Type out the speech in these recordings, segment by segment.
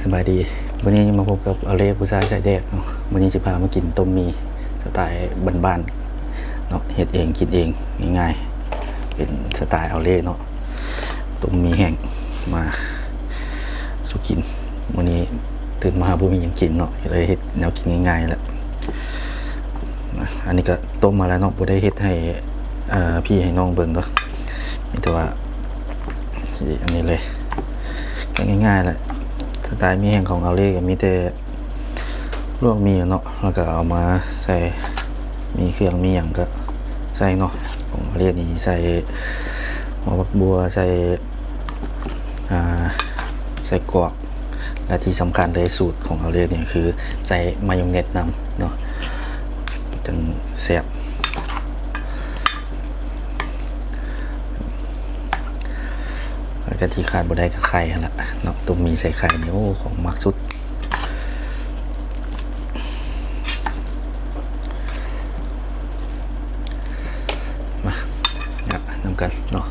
ສະບາຍດີ ມື້ນີ້ມາພົບກັບອາເລ ຜູ້ຊາຍຊາຍແດກເນາະ. ມື້ນີ້ຊິພາມາກິນຕົ້ມໝີ່ສະໄຕບ້ານໆເນາະ ເຮັດເອງກິນເອງງ່າຍໆ ເປັນສະໄຕອາເລເນາະ. ຕົ້ມໝີ່ແຫ້ງມາສູ່ກິນ. ມື້ນີ້ຕື່ນມາບໍ່ມີຫຍັງກິນເນາະ ເລີຍເຮັດແນວກິນງ່າຍໆແຫຼະ. ອັນນີ້ກໍຕົ້ມມາແລ້ວເນາະ ບໍ່ໄດ້ເຮັດໃຫ້ ເອີ ພີ່ໃຫ້ນ້ອງເບິ່ງເນາະ ມີແຕ່ວ່າ ອັນນີ້ເລີຍ ກໍງ່າຍໆແຫຼະ. ສະໄຕໝີ່ແຫ້ງຂອງອາເລກໍມີແຕ່ລວກໝີ່ເນາະ ແລ້ວກໍເອົາມາໃສ່ ມີເຄື່ອງມີຫຍັງກໍໃສ່ເນາະ. ຂອງອາເລນີ້ໃສ່ຫົວຜັກບົວ ໃສ່ ອ່າ ໃສ່ກອກ ແລະທີ່ສຳຄັນເລີຍ ສູດຂອງອາເລນີ້ຄືໃສ່ມາຍອງເນັດນຳເນາະ ຈັ່ງແຊບ. ແລ້ວກໍທີ່ຂາດບໍ່ໄດ້ກໍໄຂ່ຫັ້ນລະເນາະ ຕົ້ມໝີ່ໃສ່ໄຂ່ນີ້ ໂອ້ ຂອງມັກສຸດ. ມາ ນຳກັນເນາະ.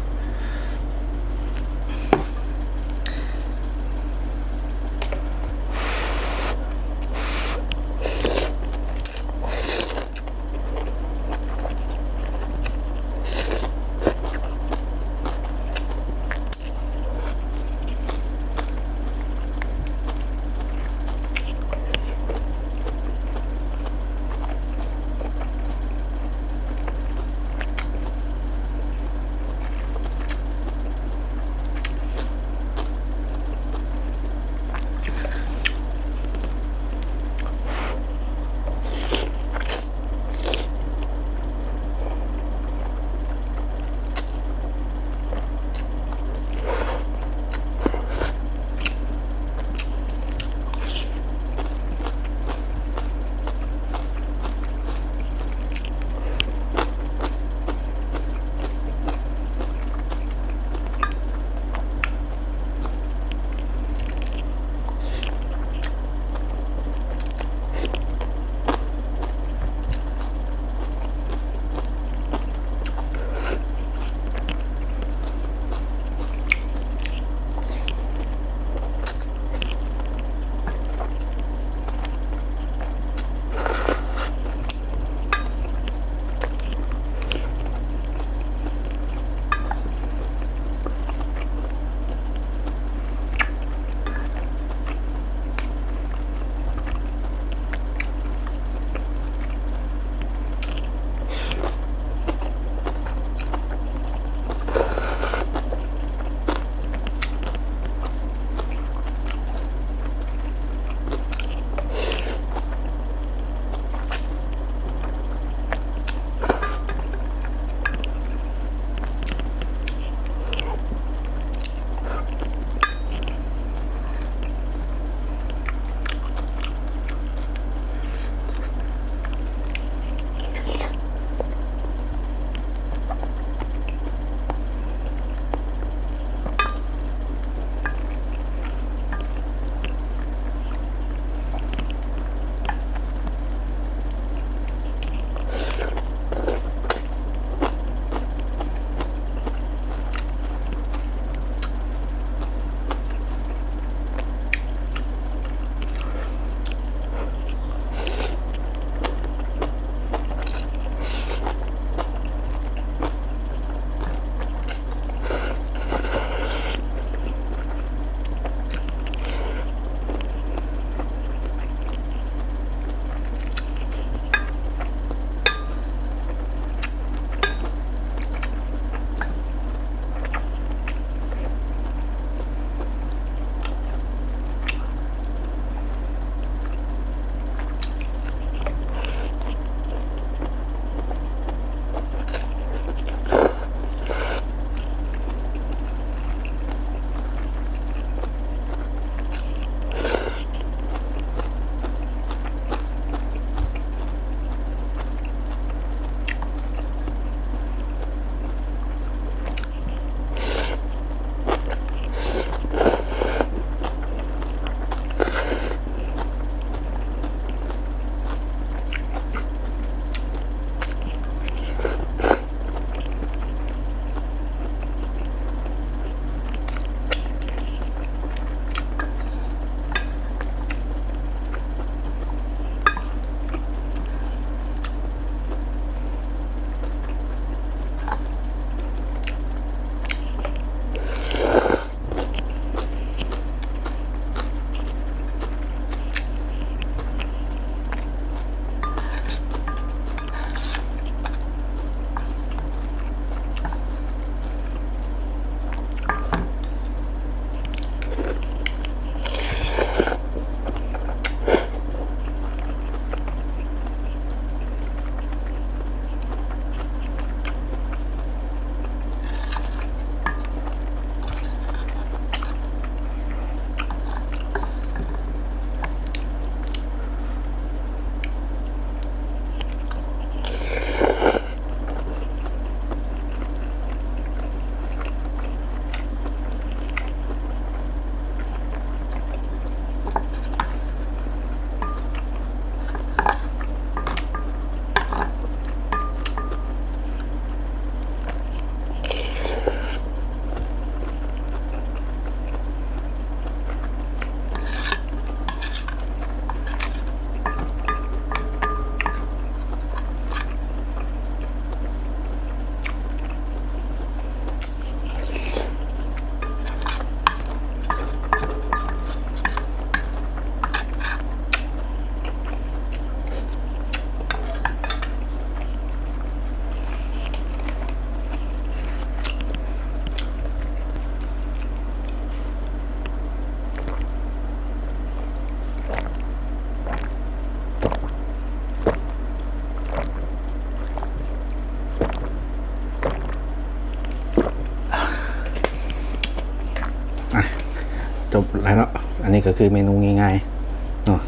ຈົບແລ້ວເນາະ. ອັນນີ້ກໍຄືເມນູງ່າຍໆເນາະ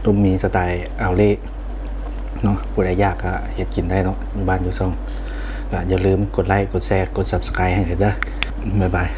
ຕົ້ມໝີ່ສະໄຕອາວເລເນາະ. ຜູ້ໃດຢາກກໍເຮັດກິນໄດ້ເນາະ ຢູ່ບ້ານຢູ່ຊ່ອງ. ກໍຢ່າລືມກົດໄລ້ ກົດແຊ ກົດ Subscribe ໃຫ້ເດີ. ບາຍບາຍ.